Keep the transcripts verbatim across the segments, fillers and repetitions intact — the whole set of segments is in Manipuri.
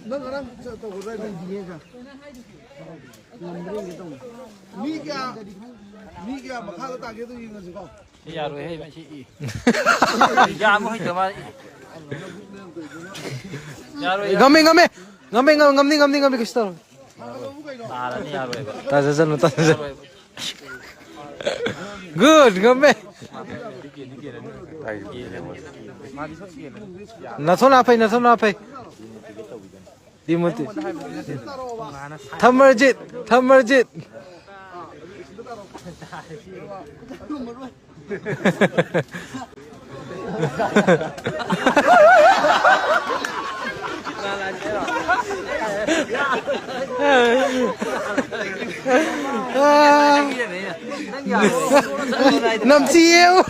ꯅꯪ ꯉꯔꯥꯡ ꯇꯧꯒꯗ꯭ꯔꯥ? ꯃꯤ ꯀꯌꯥ, ꯃꯤ ꯀꯌꯥ ꯃꯈꯥꯗ ꯇꯥꯒꯦꯗꯣ ꯌꯦꯡꯉꯁꯤꯀꯣ꯫ ꯁꯤ ꯌꯥꯔꯣꯏꯍꯦ, ꯃꯁꯤ ꯏ꯫ ꯌꯥꯕ ꯍꯩꯇ ꯃꯥꯜꯂꯦ꯫ ꯌꯥꯔꯣꯏ, ꯌꯥꯔꯣꯏ꯫ ꯉꯝꯃꯦ, ꯉꯝꯃꯦ꯫ ꯉꯝꯃꯦ, ꯉꯝ-, ꯉꯝꯅꯤ, ꯉꯝꯅꯤ, ꯉꯝꯅꯤ, ꯀꯩꯁꯨ ꯇꯧꯔꯣꯏ꯫ ꯇꯥꯔꯅꯤ, ꯌꯥꯔꯣꯏꯕ꯫ ꯇꯥꯖꯁꯅꯨ, ꯇꯥꯖꯁꯅꯨ꯫ ꯌꯥꯔꯣꯏꯕ꯫ Good, ꯉꯝꯃꯦ꯫ ꯅꯊꯣꯟ ꯍꯥꯞꯄꯩ, ꯅꯊꯣꯟ ꯍꯥꯞꯄꯩ꯫ ꯇꯤꯃꯣꯇꯤ꯫ ꯊꯝꯃꯔꯖꯤꯠ, ꯊꯝꯃꯔꯖꯤꯠ꯫ ꯅꯝꯊꯤꯌꯦ꯫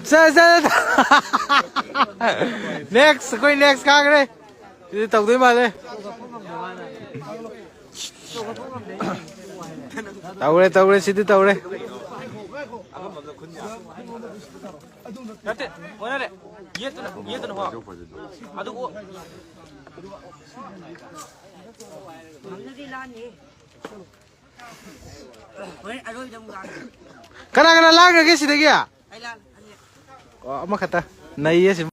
ꯁꯦ, ꯁꯦ, ꯁꯦ꯫ Next, ꯑꯩꯈꯣꯏ next ꯀꯥꯈ꯭ꯔꯦ꯫ ꯁꯤꯗꯤ ꯇꯧꯗꯣꯏ ꯃꯥꯜꯂꯦ꯫ ꯇꯧꯔꯦ, ꯇꯧꯔꯦ, ꯁꯤꯗꯤ ꯇꯧꯔꯦ꯫ ꯅꯠꯇꯦ, ꯑꯣꯟꯅꯔꯦ꯫ ꯌꯦꯠꯇꯨꯅ, ꯌꯦꯠꯇꯨꯅ ꯍꯣ꯫ ꯑꯗꯨ ꯑꯣ-, ꯍꯣꯔꯦꯟ ꯑꯔꯣꯏꯕꯗ ꯑꯃꯨꯛ ꯂꯥꯛꯀꯦ꯫ ꯀꯅꯥ ꯀꯅꯥ ꯂꯥꯡꯈ꯭ꯔꯒꯦ ꯁꯤꯗꯒꯤ? ꯑꯩ ꯂꯥꯛ-, ꯑꯅꯤ꯫ ꯑꯣ, ꯑꯃꯈꯛꯇ꯫ ꯅꯩꯌꯦ ꯁꯤ꯫